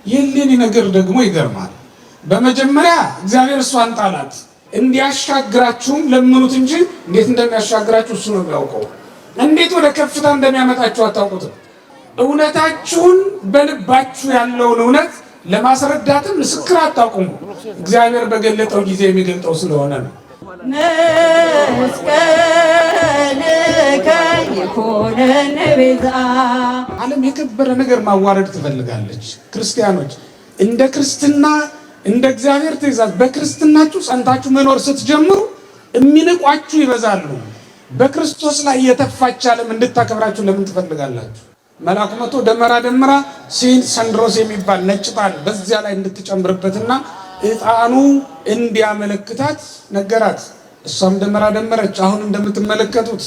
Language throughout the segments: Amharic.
የእሌኒ ነገር ደግሞ ይገርማል። በመጀመሪያ እግዚአብሔር እሷን ጣላት። እንዲያሻግራችሁም ለምኑት እንጂ እንዴት እንደሚያሻግራችሁ እሱ ነው የሚያውቀው። እንዴት ወደ ከፍታ እንደሚያመጣችሁ አታውቁትም። እውነታችሁን በልባችሁ ያለውን እውነት ለማስረዳትም ምስክር አታውቁም። እግዚአብሔር በገለጠው ጊዜ የሚገልጠው ስለሆነ ነው። መስቀልከ ይኩነነ ቤዛ። ዓለም የከበረ ነገር ማዋረድ ትፈልጋለች። ክርስቲያኖች እንደ ክርስትና እንደ እግዚአብሔር ትእዛዝ በክርስትናችሁ ጸንታችሁ መኖር ስትጀምሩ የሚንቋችሁ ይበዛሉ። በክርስቶስ ላይ የተፋች ዓለም እንድታከብራችሁ ለምን ትፈልጋላችሁ? መልአኩ መጥቶ ደመራ ደመራ ሲል ሰንድሮስ የሚባል ነጭ ዕጣን በዚያ ላይ እንድትጨምርበትና ዕጣኑ እንዲያመለክታት ነገራት። እሷም ደመራ ደመረች። አሁን እንደምትመለከቱት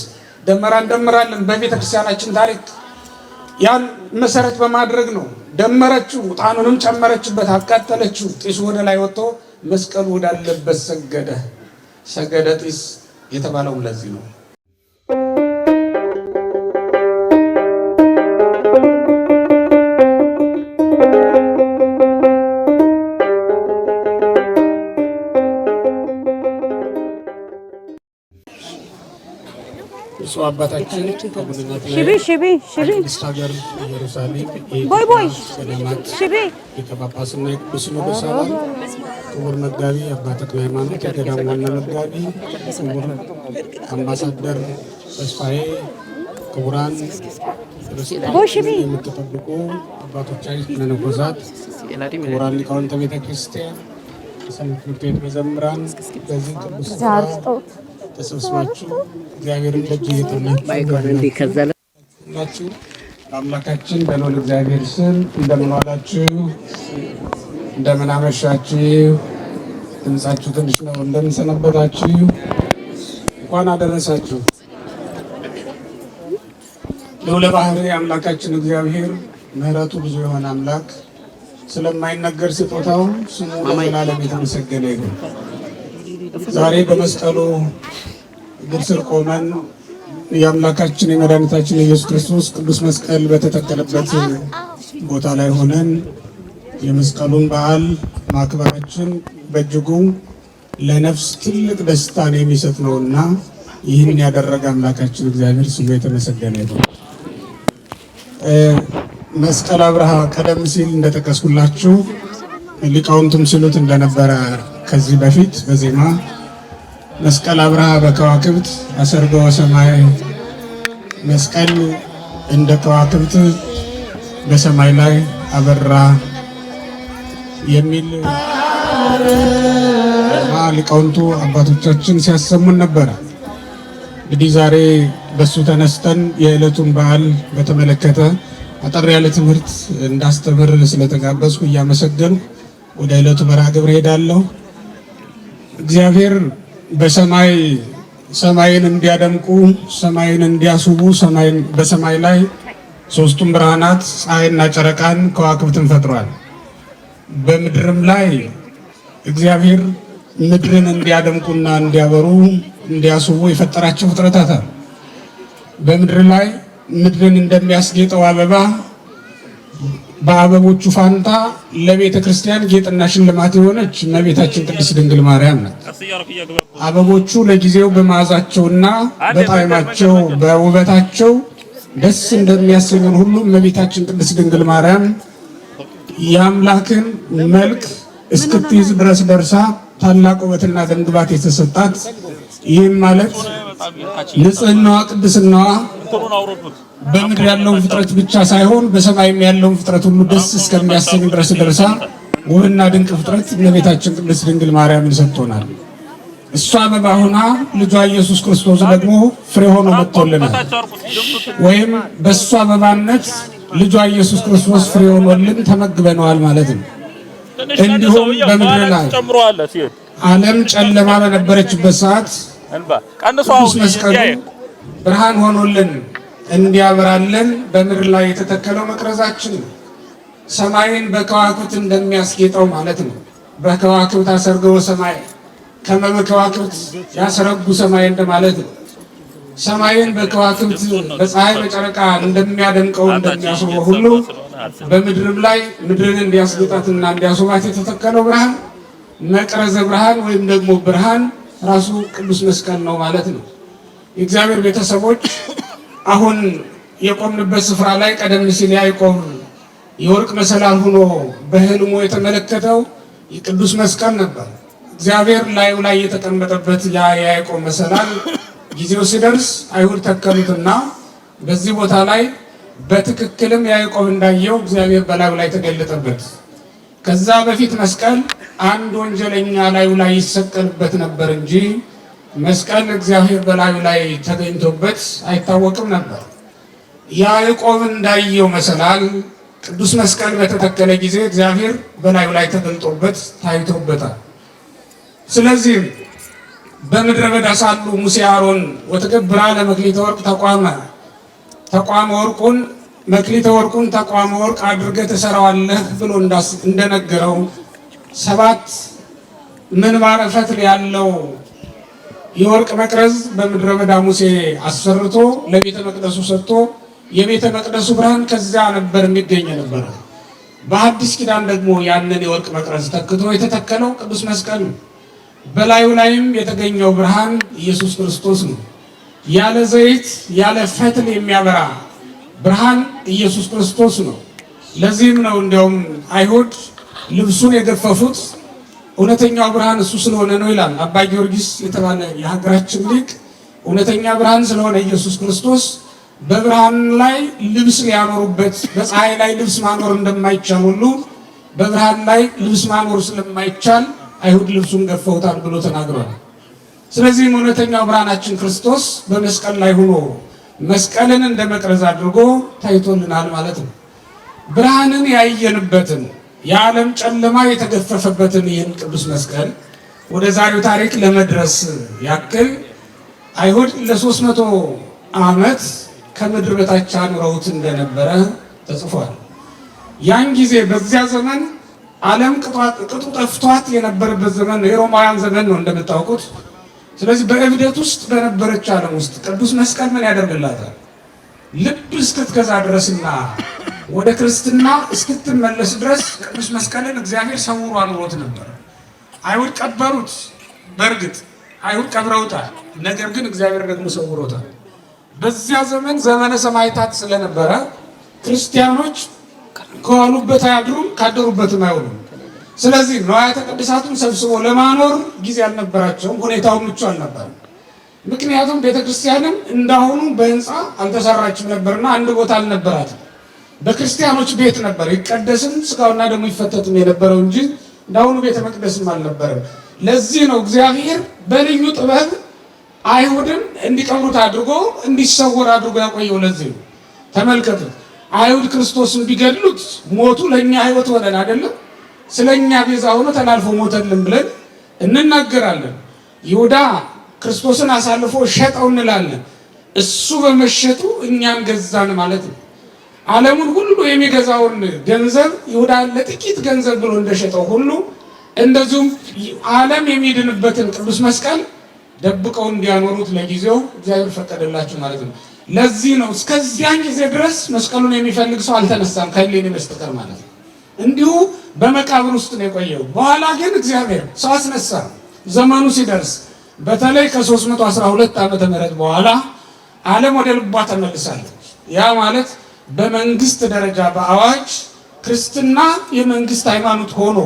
ደመራ እንደምራለን። በቤተ ክርስቲያናችን ታሪክ ያን መሰረት በማድረግ ነው። ደመረችው፣ ዕጣኑንም ጨመረችበት፣ አቃጠለችው። ጢሱ ወደ ላይ ወጥቶ መስቀሉ ወዳለበት ሰገደ። ሰገደ ጢስ የተባለውም ለዚህ ነው። ብፁዕ አባታችን አቡነ ሽቢ ሽቢ ሽቢ ቅድስት ሀገር ኢየሩሳሌም ቦይ ቦይ ገዳማት ሽቢ ሊቀ ጳጳስና የቅዱስ ሲኖዶስ አባል፣ ክቡር መጋቢ አባ ተክለ ሃይማኖት የገዳሙ ዋና መጋቢ፣ ክቡር አምባሳደር ተስፋዬ፣ ክቡራን ቦይ ሽቢ የምትጠብቁ አባቶቻችን መነኮሳት፣ ክቡራን ሊቃውንተ ቤተ ክርስቲያን፣ የሰንበት ትምህርት ቤት መዘምራን በዚህ ቅዱስ ስፍራ ተሰብስባችሁ እግዚአብሔርን ደጅ እየጠናችሁ ናችሁ። በአምላካችን በልዑል እግዚአብሔር ስም እንደምን ዋላችሁ? እንደምን አመሻችሁ? ድምፃችሁ ትንሽ ነው። እንደምን ሰነበታችሁ? እንኳን አደረሳችሁ። ልዑለ ባሕርይ አምላካችን እግዚአብሔር ምሕረቱ ብዙ የሆነ አምላክ ስለማይነገር ስጦታው ስሙ ለዘላለም የተመሰገነ ይሁን። ዛሬ በመስቀሉ እግር ስር ቆመን የአምላካችን የመድኃኒታችን የኢየሱስ ክርስቶስ ቅዱስ መስቀል በተተከለበት ቦታ ላይ ሆነን የመስቀሉን በዓል ማክበራችን በእጅጉ ለነፍስ ትልቅ ደስታን የሚሰጥ ነውና ይህን ያደረገ አምላካችን እግዚአብሔር ስሙ የተመሰገነ ይሁን። መስቀል አብርሃ ቀደም ሲል እንደጠቀስኩላችሁ ሊቃውንቱም ሲሉት እንደነበረ ከዚህ በፊት በዜማ መስቀል አብርሃ በከዋክብት አሰርጎ ሰማይ፣ መስቀል እንደ ከዋክብት በሰማይ ላይ አበራ የሚል ሊቃውንቱ አባቶቻችን ሲያሰሙን ነበረ። እንግዲህ ዛሬ በሱ ተነስተን የዕለቱን በዓል በተመለከተ አጠር ያለ ትምህርት እንዳስተምር ስለተጋበዝኩ እያመሰገንኩ ወደ ዕለቱ መርሃ ግብር ሄዳለሁ። እግዚአብሔር በሰማይ ሰማይን እንዲያደምቁ ሰማይን እንዲያስውቡ በሰማይ ላይ ሶስቱም ብርሃናት ፀሐይና ጨረቃን ከዋክብትን ፈጥሯል። በምድርም ላይ እግዚአብሔር ምድርን እንዲያደምቁና እንዲያበሩ እንዲያስውቡ የፈጠራቸው ፍጥረታት አሉ። በምድር ላይ ምድርን እንደሚያስጌጠው አበባ በአበቦቹ ፋንታ ለቤተ ክርስቲያን ጌጥና ሽልማት የሆነች እመቤታችን ቅድስት ድንግል ማርያም ናት። አበቦቹ ለጊዜው በመዓዛቸውና በጣዕማቸው በውበታቸው ደስ እንደሚያሰኙን ሁሉ እመቤታችን ቅድስት ድንግል ማርያም የአምላክን መልክ እስክትይዝ ድረስ ደርሳ ታላቅ ውበትና ደምግባት የተሰጣት፣ ይህም ማለት ንጽህናዋ፣ ቅድስናዋ በምድር ያለውን ፍጥረት ብቻ ሳይሆን በሰማይም ያለውን ፍጥረት ሁሉ ደስ እስከሚያሰኝ ድረስ ደርሳ ውብና ድንቅ ፍጥረት እመቤታችን ቅድስት ድንግል ማርያምን ሰጥቶናል። እሷ አበባ ሆና ልጇ ኢየሱስ ክርስቶስ ደግሞ ፍሬ ሆኖ መጥቶልናል። ወይም በእሷ አበባነት ልጇ ኢየሱስ ክርስቶስ ፍሬ ሆኖልን ተመግበነዋል ማለት ነው። እንዲሁም በምድር ላይ ዓለም ጨለማ በነበረችበት ሰዓት ቅዱስ መስቀሉ ብርሃን ሆኖልን እንዲያበራልን በምድር ላይ የተተከለው መቅረዛችን ነው። ሰማይን በከዋክብት እንደሚያስጌጠው ማለት ነው። በከዋክብት አሰርገው ሰማይ ከመ በከዋክብት ያስረጉ ሰማይ እንደማለት ነው። ሰማይን በከዋክብት በፀሐይ በጨረቃ እንደሚያደምቀው እንደሚያስውበው ሁሉ በምድርም ላይ ምድርን እንዲያስጌጣትና እንዲያስውባት የተተከለው ብርሃን መቅረዘ ብርሃን ወይም ደግሞ ብርሃን ራሱ ቅዱስ መስቀል ነው ማለት ነው። የእግዚአብሔር ቤተሰቦች፣ አሁን የቆምንበት ስፍራ ላይ ቀደም ሲል ያዕቆብ የወርቅ መሰላል ሆኖ በህልሙ የተመለከተው የቅዱስ መስቀል ነበር። እግዚአብሔር ላዩ ላይ የተቀመጠበት ያ የያዕቆብ መሰላል ጊዜው ሲደርስ አይሁድ ተከሉትና በዚህ ቦታ ላይ በትክክልም ያዕቆብ እንዳየው እግዚአብሔር በላዩ ላይ ተገለጠበት። ከዛ በፊት መስቀል አንድ ወንጀለኛ ላዩ ላይ ይሰቀልበት ነበር እንጂ መስቀል እግዚአብሔር በላዩ ላይ ተገኝቶበት አይታወቅም ነበር። ያዕቆብ እንዳየው መሰላል ቅዱስ መስቀል በተተከለ ጊዜ እግዚአብሔር በላዩ ላይ ተገልጦበት ታይቶበታል። ስለዚህም በምድረ በዳ ሳሉ ሙሴ አሮን ወትገብራ ለመክሊተ ወርቅ ተቋመ ተቋመ ወርቁን መክሊተ ወርቁን ተቋመ ወርቅ አድርገህ ትሰራዋለህ ብሎ እንደነገረው፣ 7 ምንባረ ፈትል ያለው የወርቅ መቅረዝ በምድረ በዳ ሙሴ አሰርቶ ለቤተ መቅደሱ ሰጥቶ የቤተ መቅደሱ ብርሃን ከዚያ ነበር የሚገኝ ነበር። በሐዲስ ኪዳን ደግሞ ያንን የወርቅ መቅረዝ ተክቶ የተተከለው ቅዱስ መስቀል ነው። በላዩ ላይም የተገኘው ብርሃን ኢየሱስ ክርስቶስ ነው። ያለ ዘይት ያለ ፈትል የሚያበራ ብርሃን ኢየሱስ ክርስቶስ ነው። ለዚህም ነው እንዲያውም አይሁድ ልብሱን የገፈፉት፣ እውነተኛው ብርሃን እሱ ስለሆነ ነው ይላል አባ ጊዮርጊስ የተባለ የሀገራችን ሊቅ። እውነተኛ ብርሃን ስለሆነ ኢየሱስ ክርስቶስ በብርሃን ላይ ልብስ ሊያኖሩበት፣ በፀሐይ ላይ ልብስ ማኖር እንደማይቻል ሁሉ በብርሃን ላይ ልብስ ማኖር ስለማይቻል አይሁድ ልብሱን ገፈውታል ብሎ ተናግሯል። ስለዚህም እውነተኛው ብርሃናችን ክርስቶስ በመስቀል ላይ ሆኖ መስቀልን እንደ መቅረዝ አድርጎ ታይቶልናል ማለት ነው። ብርሃንን ያየንበትን፣ የዓለም ጨለማ የተገፈፈበትን ይህን ቅዱስ መስቀል ወደ ዛሬው ታሪክ ለመድረስ ያክል አይሁድ ለ300 ዓመት ከምድር በታች አኑረውት እንደነበረ ተጽፏል። ያን ጊዜ በዚያ ዘመን ዓለም ቅጡ ጠፍቷት የነበረበት ዘመን ነው። የሮማውያን ዘመን ነው እንደምታውቁት። ስለዚህ በእብደት ውስጥ በነበረች ዓለም ውስጥ ቅዱስ መስቀል ምን ያደርግላታል? ልብ እስክትገዛ ድረስና ወደ ክርስትና እስክትመለስ ድረስ ቅዱስ መስቀልን እግዚአብሔር ሰውሮ አኑሮት ነበር። አይሁድ ቀበሩት። በእርግጥ አይሁድ ቀብረውታል። ነገር ግን እግዚአብሔር ደግሞ ሰውሮታል። በዚያ ዘመን ዘመነ ሰማዕታት ስለነበረ ክርስቲያኖች ከዋሉበት አያድሩም፣ ካደሩበትም አይውሉም። ስለዚህ ንዋያተ ቅድሳቱን ሰብስቦ ለማኖር ጊዜ አልነበራቸውም፣ ሁኔታው ምቹ አልነበረም። ምክንያቱም ቤተክርስቲያንም እንዳሁኑ በህንፃ አልተሰራችም ነበርና አንድ ቦታ አልነበራትም። በክርስቲያኖች ቤት ነበር ይቀደስም ስጋውና ደግሞ ይፈተትም የነበረው እንጂ እንዳሁኑ ቤተ መቅደስም አልነበረም። ለዚህ ነው እግዚአብሔር በልዩ ጥበብ አይሁድን እንዲቀብሩት አድርጎ እንዲሰወር አድርጎ ያቆየው። ለዚህ ነው። ተመልከቱት። አይሁድ ክርስቶስን ቢገድሉት ሞቱ ለኛ ህይወት ሆነን አይደለም፣ ስለኛ ቤዛ ሆኖ ተላልፎ ሞተልን ብለን እንናገራለን። ይሁዳ ክርስቶስን አሳልፎ ሸጠው እንላለን። እሱ በመሸጡ እኛን ገዛን ማለት ነው። ዓለሙን ሁሉ የሚገዛውን ገንዘብ ይሁዳ ለጥቂት ገንዘብ ብሎ እንደሸጠው ሁሉ እንደዚሁም ዓለም የሚድንበትን ቅዱስ መስቀል ደብቀው እንዲያኖሩት ለጊዜው እግዚአብሔር ፈቀደላቸው ማለት ነው። ለዚህ ነው እስከዚያን ጊዜ ድረስ መስቀሉን የሚፈልግ ሰው አልተነሳም ከእሌኒ በስተቀር ማለት ነው። እንዲሁ በመቃብር ውስጥ ነው የቆየው። በኋላ ግን እግዚአብሔር ሰው አስነሳ። ዘመኑ ሲደርስ በተለይ ከ312 ዓመተ ምህረት በኋላ ዓለም ወደ ልቧ ተመልሳለች። ያ ማለት በመንግስት ደረጃ በአዋጅ ክርስትና የመንግስት ሃይማኖት ሆኖ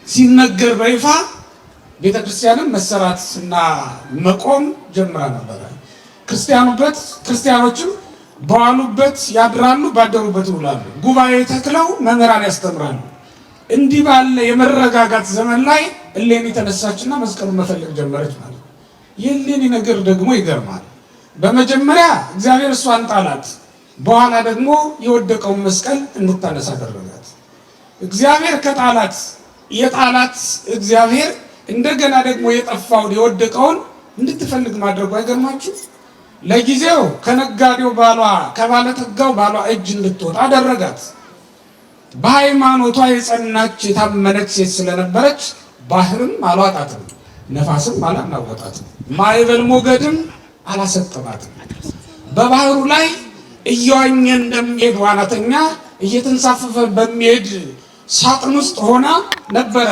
ሲነገር በይፋ ቤተክርስቲያንም መሰራት እና መቆም ጀምራ ነበረ። ክርስቲያኑበት ክርስቲያኖችም በዋሉበት ያድራሉ፣ ባደሩበት ይውላሉ። ጉባኤ ተክለው መምህራን ያስተምራሉ። እንዲህ ባለ የመረጋጋት ዘመን ላይ እሌኒ ተነሳችና መስቀሉን መፈለግ ጀመረች ማለት ነው። የእሌኒ ነገር ደግሞ ይገርማል። በመጀመሪያ እግዚአብሔር እሷን ጣላት፣ በኋላ ደግሞ የወደቀውን መስቀል እንድታነሳ አደረጋት። እግዚአብሔር ከጣላት የጣላት እግዚአብሔር እንደገና ደግሞ የጠፋውን የወደቀውን እንድትፈልግ ማድረጉ አይገርማችሁ? ለጊዜው ከነጋዴው ባሏ ከባለጠጋው ባሏ እጅ እንድትወጣ አደረጋት። በሃይማኖቷ የጸናች የታመነች ሴት ስለነበረች ባህርም አልዋጣትም፣ ነፋስም አላናወጣትም፣ ማዕበል ሞገድም አላሰጠማትም። በባህሩ ላይ እየዋኘ እንደሚሄድ ዋናተኛ እየተንሳፈፈ በሚሄድ ሳጥን ውስጥ ሆና ነበረ።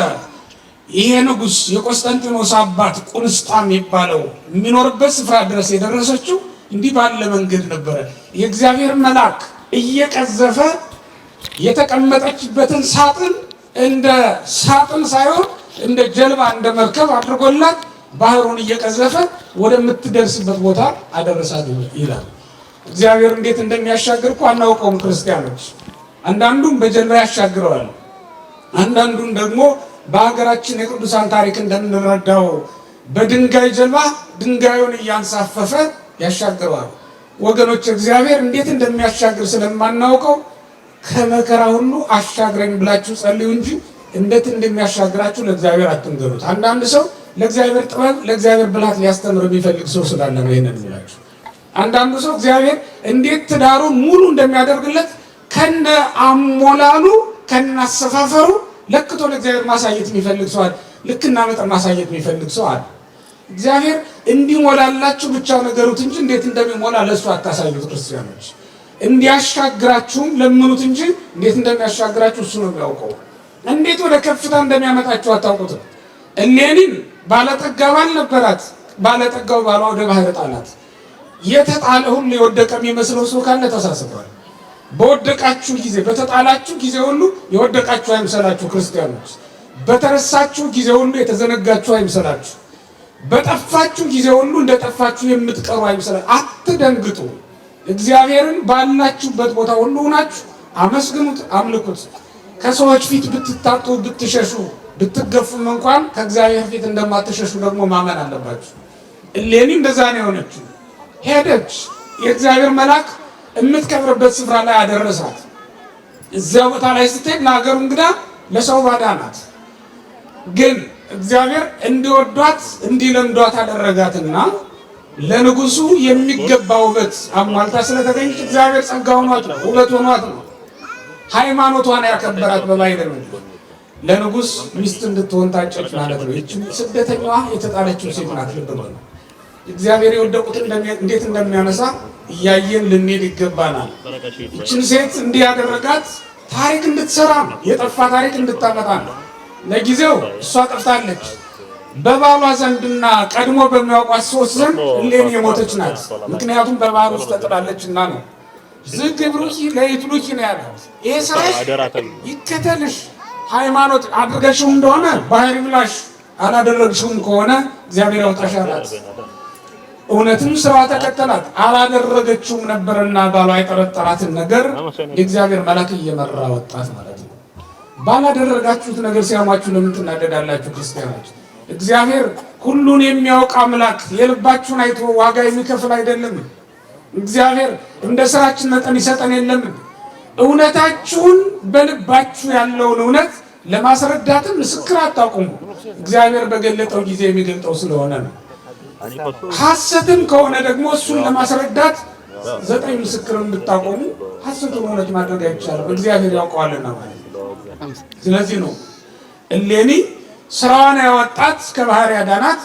ይሄ ንጉስ የቆስጠንጢኖስ አባት ቁንስጣ የሚባለው የሚኖርበት ስፍራ ድረስ የደረሰችው እንዲህ ባለ መንገድ ነበረ። የእግዚአብሔር መልአክ እየቀዘፈ የተቀመጠችበትን ሳጥን እንደ ሳጥን ሳይሆን እንደ ጀልባ እንደ መርከብ አድርጎላት ባህሩን እየቀዘፈ ወደምትደርስበት ቦታ አደረሳት ይላል። እግዚአብሔር እንዴት እንደሚያሻግር እኮ አናውቀውም ክርስቲያኖች። አንዳንዱን በጀልባ ያሻግረዋል፣ አንዳንዱን ደግሞ በሀገራችን የቅዱሳን ታሪክ እንደምንረዳው በድንጋይ ጀልባ ድንጋዩን እያንሳፈፈ ያሻግረዋል። ወገኖች እግዚአብሔር እንዴት እንደሚያሻግር ስለማናውቀው ከመከራ ሁሉ አሻግረኝ ብላችሁ ጸልዩ እንጂ እንዴት እንደሚያሻግራችሁ ለእግዚአብሔር አትንገሩት። አንዳንድ ሰው ለእግዚአብሔር ጥበብ ለእግዚአብሔር ብልሃት ሊያስተምር የሚፈልግ ሰው ስላለ ነው ይሄንን የሚላችሁ። አንዳንዱ ሰው እግዚአብሔር እንዴት ትዳሩን ሙሉ እንደሚያደርግለት ከነ አሞላሉ ከነ አሰፋፈሩ ለክቶ ለእግዚአብሔር ማሳየት የሚፈልግ ሰው አለ። ልክና መጠን ማሳየት የሚፈልግ ሰው አለ። እግዚአብሔር እንዲሞላላችሁ ብቻ ነገሩት እንጂ እንዴት እንደሚሞላ ለእሱ አታሳዩት። ክርስቲያኖች እንዲያሻግራችሁም ለምኑት እንጂ እንዴት እንደሚያሻግራችሁ እሱ ነው የሚያውቀው። እንዴት ወደ ከፍታ እንደሚያመጣችሁ አታውቁትም። እሌኒም ባለጠጋ ባል ነበራት። ባለጠጋው ባሏ ወደ ባህር ጣላት። የተጣለ ሁሉ የወደቀ የሚመስለው ሰው ካለ ተሳስቷል። በወደቃችሁ ጊዜ በተጣላችሁ ጊዜ ሁሉ የወደቃችሁ አይምሰላችሁ ክርስቲያኖች። በተረሳችሁ ጊዜ ሁሉ የተዘነጋችሁ አይምሰላችሁ። በጠፋችሁ ጊዜ ሁሉ እንደጠፋችሁ የምትቀሩ አይምሰላችሁ። አትደንግጡ። እግዚአብሔርን ባላችሁበት ቦታ ሁሉ ሆናችሁ አመስግኑት፣ አምልኩት። ከሰዎች ፊት ብትታጡ፣ ብትሸሹ፣ ብትገፉም እንኳን ከእግዚአብሔር ፊት እንደማትሸሹ ደግሞ ማመን አለባችሁ። እሌኒ እንደዛ ነው የሆነችው። ሄደች፣ የእግዚአብሔር መልአክ የምትከብርበት ስፍራ ላይ አደረሳት። እዚያ ቦታ ላይ ስትሄድ ለሀገሩ እንግዳ ለሰው ባዳ ናት። ግን እግዚአብሔር እንዲወዷት እንዲለምዷት አደረጋትና ለንጉሱ የሚገባ ውበት አሟልታ ስለተገኘች እግዚአብሔር ጸጋ ሆኗት ነው፣ ውበት ሆኗት ነው። ሃይማኖቷን ያከበራት በባይደር ለንጉስ ሚስት እንድትሆን ታጨች ማለት ነው። ይህች ስደተኛዋ የተጣለችው ሴት ናት። ልብ በሉ። እግዚአብሔር የወደቁትን እንዴት እንደሚያነሳ እያየን ልንሄድ ይገባናል። ይችን ሴት እንዲህ ያደረጋት ታሪክ እንድትሰራ ነው፣ የጠፋ ታሪክ እንድታመጣ ነው። ለጊዜው እሷ ጠፍታለች። በባሏ ዘንድና ቀድሞ በሚያውቋት ሰዎች ዘንድ እሌኒ የሞተች ናት። ምክንያቱም በባህር ውስጥ ተጥላለችና ነው። ዝግብሩኪ ለይትሉኪ ነው ያላት። ይሄ ስራሽ ይከተልሽ። ሃይማኖት አድርገሽው እንደሆነ ባህር ይብላሽ፣ አላደረግሽውም ከሆነ እግዚአብሔር ያውጣሽ አላት። እውነትም ስራ ተከተላት። አላደረገችውም ነበርና ባሏ የጠረጠራትን ነገር የእግዚአብሔር መልአክ እየመራ ወጣት ማለት ነው። ባላደረጋችሁት ነገር ሲያማችሁ ለምን ትናደዳላችሁ? ክርስቲያኖች፣ እግዚአብሔር ሁሉን የሚያውቅ አምላክ የልባችሁን አይቶ ዋጋ የሚከፍል አይደለም። እግዚአብሔር እንደ ስራችን መጠን ይሰጠን የለም። እውነታችሁን በልባችሁ ያለውን እውነት ለማስረዳትም ምስክር አታቁሙ። እግዚአብሔር በገለጠው ጊዜ የሚገልጠው ስለሆነ ነው። ሐሰትም ከሆነ ደግሞ እሱን ለማስረዳት 9 ምስክርን ብታቆሙ ሐሰቱን እውነት ማድረግ አይቻልም፣ እግዚአብሔር ያውቀዋልና ማለት ነው። ስለዚህ ነው እሌኒ ስራዋን ያወጣት ከባህር ያዳናት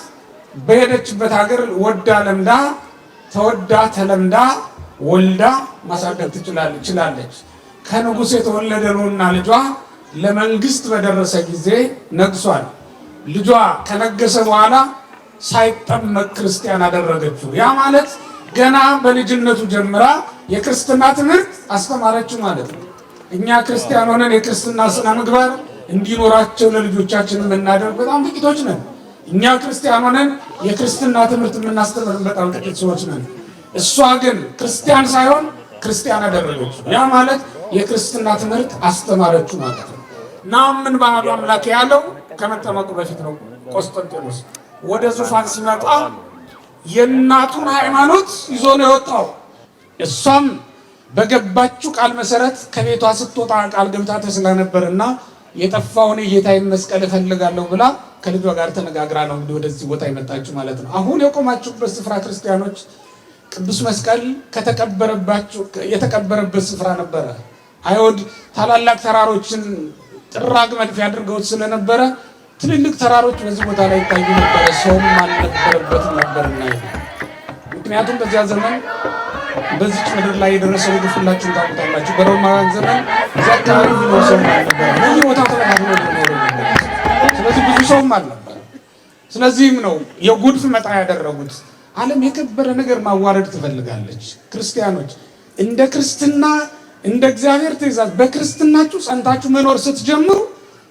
በሄደችበት ሀገር ወዳ ለምዳ ተወዳ ተለምዳ ወልዳ ማሳደግ ትችላለች። ከንጉሥ የተወለደ ነውና ልጇ ለመንግስት በደረሰ ጊዜ ነግሷል። ልጇ ከነገሰ በኋላ ሳይጠመቅ ክርስቲያን አደረገችው። ያ ማለት ገና በልጅነቱ ጀምራ የክርስትና ትምህርት አስተማረችው ማለት ነው። እኛ ክርስቲያን ሆነን የክርስትና ስነ ምግባር እንዲኖራቸው ለልጆቻችን የምናደርግ በጣም ጥቂቶች ነን። እኛ ክርስቲያን ሆነን የክርስትና ትምህርት የምናስተምር በጣም ጥቂት ሰዎች ነን። እሷ ግን ክርስቲያን ሳይሆን ክርስቲያን አደረገችው። ያ ማለት የክርስትና ትምህርት አስተማረችው ማለት ነው። ናምን ባህሉ አምላክ ያለው ከመጠመቁ በፊት ነው። ቆስጠንጢኖስ ወደ ዙፋን ሲመጣ የእናቱን ሃይማኖት ይዞ ነው የወጣው። እሷም በገባችው ቃል መሰረት ከቤቷ ስትወጣ ቃል ገብታ ተስላ ነበርና የጠፋውን የጌታዬን መስቀል እፈልጋለሁ ብላ ከልጇ ጋር ተነጋግራ ነው እንግዲህ ወደዚህ ቦታ የመጣችው ማለት ነው። አሁን የቆማችሁበት ስፍራ ክርስቲያኖች ቅዱስ መስቀል የተቀበረበት ስፍራ ነበረ። አይሁድ ታላላቅ ተራሮችን ጥራግ መድፊያ አድርገውት ስለነበረ ትልልቅ ተራሮች በዚህ ቦታ ላይ ይታዩ ነበረ። ሰውም አልነበረበትም ነበርና፣ ምክንያቱም በዚያ ዘመን በዚች ምድር ላይ የደረሰው ግፍ ሁላችሁም ታውቁታላችሁ። በሮማውያን ዘመን እዚያ አካባቢ የሚኖር ሰውም አልነበረም። በየቦታው ተበታትኖ ነው የሚኖረው። ስለዚህ ብዙ ሰውም አልነበረም። ስለዚህም ነው የጉድፍ መጣ ያደረጉት። ዓለም የከበረ ነገር ማዋረድ ትፈልጋለች። ክርስቲያኖች እንደ ክርስትና እንደ እግዚአብሔር ትእዛዝ በክርስትናችሁ ጸንታችሁ መኖር ስትጀምሩ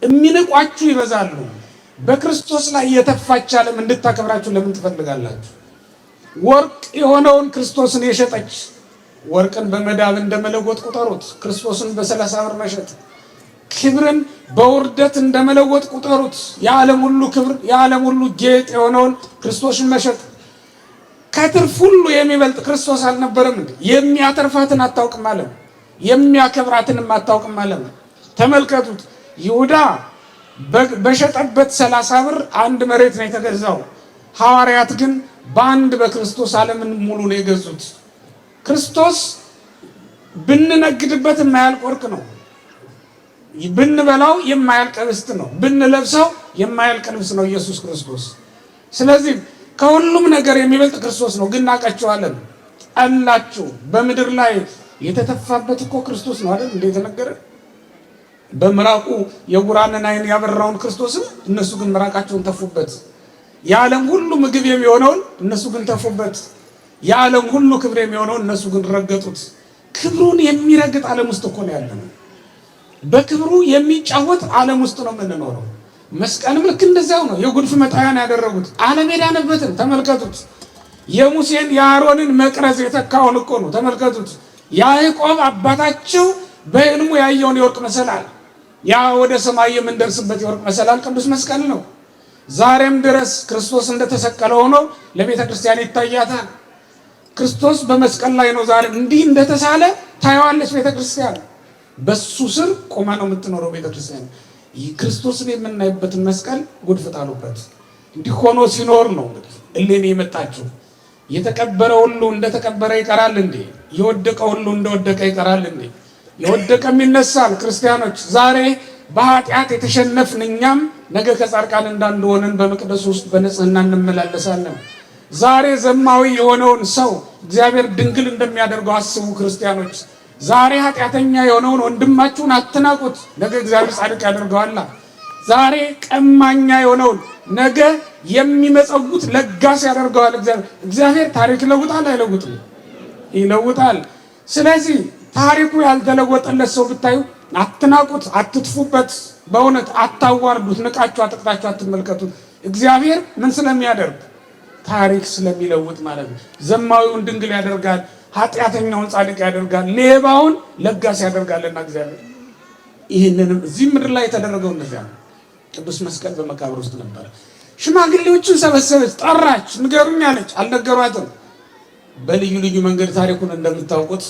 የሚንቋችሁ ይበዛሉ። በክርስቶስ ላይ የተፋች ዓለም እንድታከብራችሁ ለምን ትፈልጋላችሁ? ወርቅ የሆነውን ክርስቶስን የሸጠች ወርቅን በመዳብ እንደመለወጥ ቁጠሩት። ክርስቶስን በ30 ብር መሸጥ፣ ክብርን በውርደት እንደመለወጥ ቁጠሩት። የዓለም ሁሉ ክብር የዓለም ሁሉ ጌጥ የሆነውን ክርስቶስን መሸጥ ከትርፍ ሁሉ የሚበልጥ ክርስቶስ አልነበረም እንዴ? የሚያተርፋትን አታውቅም ዓለም፣ የሚያከብራትንም አታውቅም ዓለም። ተመልከቱት፣ ይሁዳ በሸጠበት 30 ብር አንድ መሬት ነው የተገዛው። ሐዋርያት ግን በአንድ በክርስቶስ ዓለምን ሙሉ ነው የገዙት። ክርስቶስ ብንነግድበት የማያልቅ ወርቅ ነው። ብንበላው የማያልቅ ኅብስት ነው። ብንለብሰው የማያልቅ ልብስ ነው ኢየሱስ ክርስቶስ። ስለዚህ ከሁሉም ነገር የሚበልጥ ክርስቶስ ነው። ግን ናቃችኋለን፣ ጠላችሁ። በምድር ላይ የተተፋበት እኮ ክርስቶስ ነው አይደል? እንደ የተነገረ በምራቁ የጉራንን ዓይን ያበራውን ክርስቶስን እነሱ ግን ምራቃቸውን ተፉበት። የዓለም ሁሉ ምግብ የሚሆነውን እነሱ ግን ተፉበት። የዓለም ሁሉ ክብር የሚሆነውን እነሱ ግን ረገጡት። ክብሩን የሚረግጥ ዓለም ውስጥ እኮ ነው ያለነው። በክብሩ የሚጫወት ዓለም ውስጥ ነው የምንኖረው። መስቀልም ልክ እንደዚያው ነው። የጉድፍ መጣያን ያደረጉት ዓለም የዳነበትን ተመልከቱት። የሙሴን የአሮንን መቅረዝ የተካውን እኮ ነው ተመልከቱት። ያዕቆብ አባታቸው በሕልሙ ያየውን የወርቅ መሰላል፣ ያ ወደ ሰማይ የምንደርስበት የወርቅ መሰላል ቅዱስ መስቀል ነው። ዛሬም ድረስ ክርስቶስ እንደተሰቀለ ሆኖ ለቤተ ክርስቲያን ይታያታል። ክርስቶስ በመስቀል ላይ ነው። ዛሬም እንዲህ እንደተሳለ ታየዋለች ቤተ ክርስቲያን። በሱ ስር ቆማ ነው የምትኖረው ቤተ ክርስቲያን። ክርስቶስን የምናይበትን መስቀል ጉድፍ ጣሉበት። እንዲህ ሆኖ ሲኖር ነው እንግዲህ እሌኒ የመጣችው። የተቀበረ ሁሉ እንደተቀበረ ይቀራል እንዴ? የወደቀ ሁሉ እንደወደቀ ይቀራል እንዴ? የወደቀም ይነሳል። ክርስቲያኖች ዛሬ በኃጢአት የተሸነፍን እኛም ነገ ከጻድቃን እንዳንሆንን በመቅደሱ ውስጥ በንጽህና እንመላለሳለን። ዛሬ ዘማዊ የሆነውን ሰው እግዚአብሔር ድንግል እንደሚያደርገው አስቡ ክርስቲያኖች። ዛሬ ኃጢአተኛ የሆነውን ወንድማችሁን አትናቁት፣ ነገ እግዚአብሔር ጻድቅ ያደርገዋል። ዛሬ ቀማኛ የሆነውን ነገ የሚመጸውት ለጋስ ያደርገዋል እግዚአብሔር። እግዚአብሔር ታሪክ ይለውጣል አይለውጥም? ይለውጣል። ስለዚህ ታሪኩ ያልተለወጠለት ሰው ብታዩ አትናቁት፣ አትጥፉበት፣ በእውነት አታዋርዱት፣ ንቃችሁ አጥቅታችሁ አትመልከቱት። እግዚአብሔር ምን ስለሚያደርግ ታሪክ ስለሚለውጥ ማለት ነው። ዘማዊውን ድንግል ያደርጋል፣ ኃጢአተኛውን ጻድቅ ያደርጋል፣ ሌባውን ለጋስ ያደርጋልና እግዚአብሔር ይህንንም እዚህ ምድር ላይ የተደረገው እንደዚያ ነው። ቅዱስ መስቀል በመቃብር ውስጥ ነበረ። ሽማግሌዎችን ሰበሰበች፣ ጠራች፣ ንገሩኝ አለች። አልነገሯትም። በልዩ ልዩ መንገድ ታሪኩን እንደምታውቁት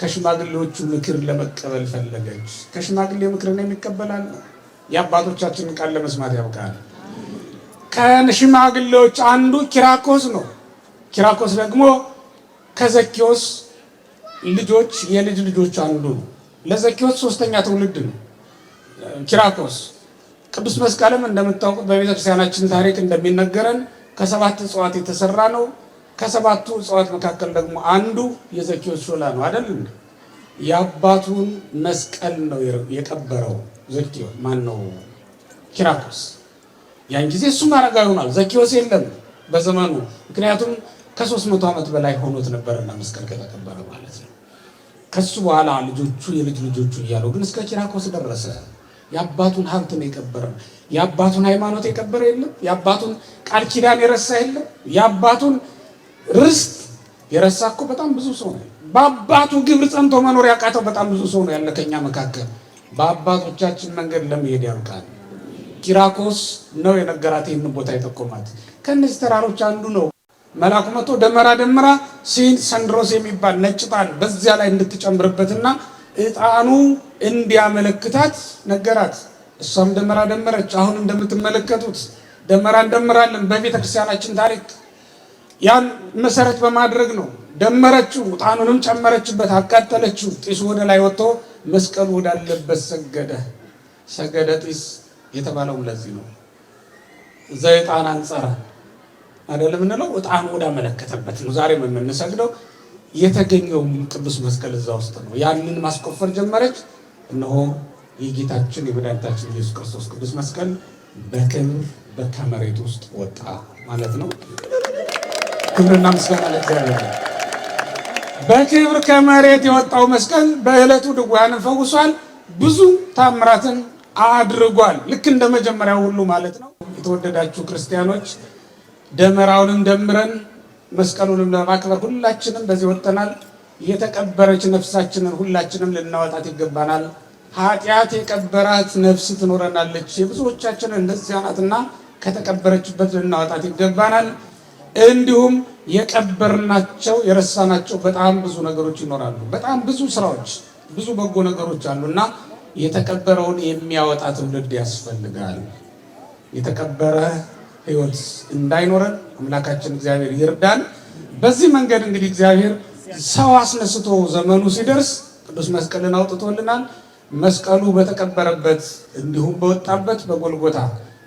ከሽማግሌዎቹ ምክር ለመቀበል ፈለገች። ከሽማግሌ ምክርን የሚቀበላል የአባቶቻችንን ቃል ለመስማት ያብቃል። ከሽማግሌዎች አንዱ ኪራኮስ ነው። ኪራኮስ ደግሞ ከዘኪዎስ ልጆች የልጅ ልጆች አንዱ ነው። ለዘኪዎስ ሶስተኛ ትውልድ ነው ኪራኮስ። ቅዱስ መስቀልም እንደምታውቁት በቤተክርስቲያናችን ታሪክ እንደሚነገረን ከሰባት እጽዋት የተሰራ ነው። ከሰባቱ እጽዋት መካከል ደግሞ አንዱ የዘኪዎስ ሾላ ነው አይደል? የአባቱን መስቀል ነው የቀበረው ዘኪዎስ። ማን ነው? ኪራኮስ። ያን ጊዜ እሱም አረጋዊ ሆኗል። ዘኪዎስ የለም በዘመኑ፣ ምክንያቱም ከ300 ዓመት በላይ ሆኖት ነበርና መስቀል ከተቀበረ ማለት ነው። ከሱ በኋላ ልጆቹ የልጅ ልጆቹ እያለው ግን እስከ ኪራኮስ ደረሰ። የአባቱን ሀብት ነው የቀበረ። የአባቱን ሃይማኖት የቀበረ የለም። የአባቱን ቃል ኪዳን የረሳ የለም። የአባቱን ርስት የረሳ እኮ በጣም ብዙ ሰው ነው። በአባቱ ግብር ጸንቶ መኖር ያቃተው በጣም ብዙ ሰው ነው ያለ ከኛ መካከል። በአባቶቻችን መንገድ ለመሄድ ያብቃል። ኪራኮስ ነው የነገራት ይህንን ቦታ የጠቆማት። ከእነዚህ ተራሮች አንዱ ነው። መልአኩ መጥቶ ደመራ ደመራ ሲል ሰንድሮስ የሚባል ነጭ ዕጣን በዚያ ላይ እንድትጨምርበትና ዕጣኑ እንዲያመለክታት ነገራት። እሷም ደመራ ደመረች። አሁን እንደምትመለከቱት ደመራ እንደምራለን በቤተ ክርስቲያናችን ታሪክ ያን መሰረት በማድረግ ነው። ደመረችው፣ ዕጣኑንም ጨመረችበት፣ አቃጠለችው። ጢሱ ወደ ላይ ወጥቶ መስቀሉ ወዳለበት ሰገደ። ሰገደ ጢስ የተባለውም ለዚህ ነው። ዘዕጣን አንጸረ አይደለም የምንለው፣ ዕጣኑ ወዳመለከተበት ነው ዛሬም የምንሰግደው። የተገኘውም ቅዱስ መስቀል እዛ ውስጥ ነው። ያንን ማስቆፈር ጀመረች። እነሆ የጌታችን የመድኃኒታችን ኢየሱስ ክርስቶስ ቅዱስ መስቀል በክብር ከመሬት ውስጥ ወጣ ማለት ነው። ክብርና ምስጋና ለእግዚአብሔር። በክብር ከመሬት የወጣው መስቀል በዕለቱ ድውያንን ፈውሷል። ብዙ ታምራትን አድርጓል። ልክ እንደ መጀመሪያው ሁሉ ማለት ነው። የተወደዳችሁ ክርስቲያኖች፣ ደመራውንም ደምረን መስቀሉንም ለማክበር ሁላችንም በዚህ ወጥተናል። የተቀበረች ነፍሳችንን ሁላችንም ልናወጣት ይገባናል። ኃጢአት የቀበራት ነፍስ ትኖረናለች። የብዙዎቻችንን እንደዚያ ናትና ከተቀበረችበት ልናወጣት ይገባናል። እንዲሁም የቀበርናቸው የረሳናቸው በጣም ብዙ ነገሮች ይኖራሉ። በጣም ብዙ ስራዎች፣ ብዙ በጎ ነገሮች አሉና የተቀበረውን የሚያወጣ ትውልድ ያስፈልጋል። የተቀበረ ሕይወት እንዳይኖረን አምላካችን እግዚአብሔር ይርዳን። በዚህ መንገድ እንግዲህ እግዚአብሔር ሰው አስነስቶ ዘመኑ ሲደርስ ቅዱስ መስቀልን አውጥቶልናል። መስቀሉ በተቀበረበት እንዲሁም በወጣበት በጎልጎታ፣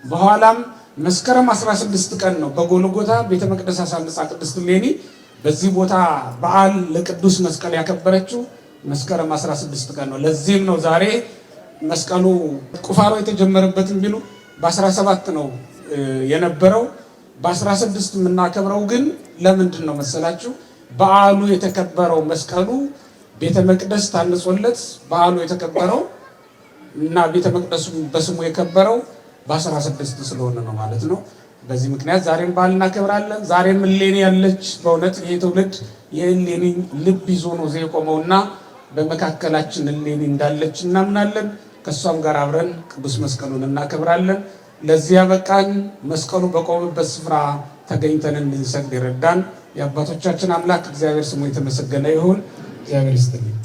በኋላም መስከረም 16 ቀን ነው በጎልጎታ ቤተ መቅደስ አሳንጻ ቅድስት እሌኒ በዚህ ቦታ በዓል ለቅዱስ መስቀል ያከበረችው መስከረም 16 ቀን ነው። ለዚህም ነው ዛሬ መስቀሉ ቁፋሮ የተጀመረበት ቢሉ በ17 ነው የነበረው። በ16 የምናከብረው ግን ለምንድን ነው መሰላችሁ? በዓሉ የተከበረው መስቀሉ ቤተ መቅደስ ታንጾለት በዓሉ የተከበረው እና ቤተ መቅደሱ በስሙ የከበረው በ16 ስለሆነ ነው ማለት ነው። በዚህ ምክንያት ዛሬም በዓል እናከብራለን። ዛሬም እሌኒ ያለች፣ በእውነት ይህ ትውልድ የእሌኒ ልብ ይዞ ነው እዚህ የቆመውና በመካከላችን እሌኒ እንዳለች እናምናለን። ከእሷም ጋር አብረን ቅዱስ መስቀሉን እናከብራለን። ለዚህ ያበቃን፣ መስቀሉ በቆመበት ስፍራ ተገኝተን እንድንሰግድ ይረዳን የአባቶቻችን አምላክ እግዚአብሔር ስሙ የተመሰገነ ይሁን። እግዚአብሔር ይስጥልኝ።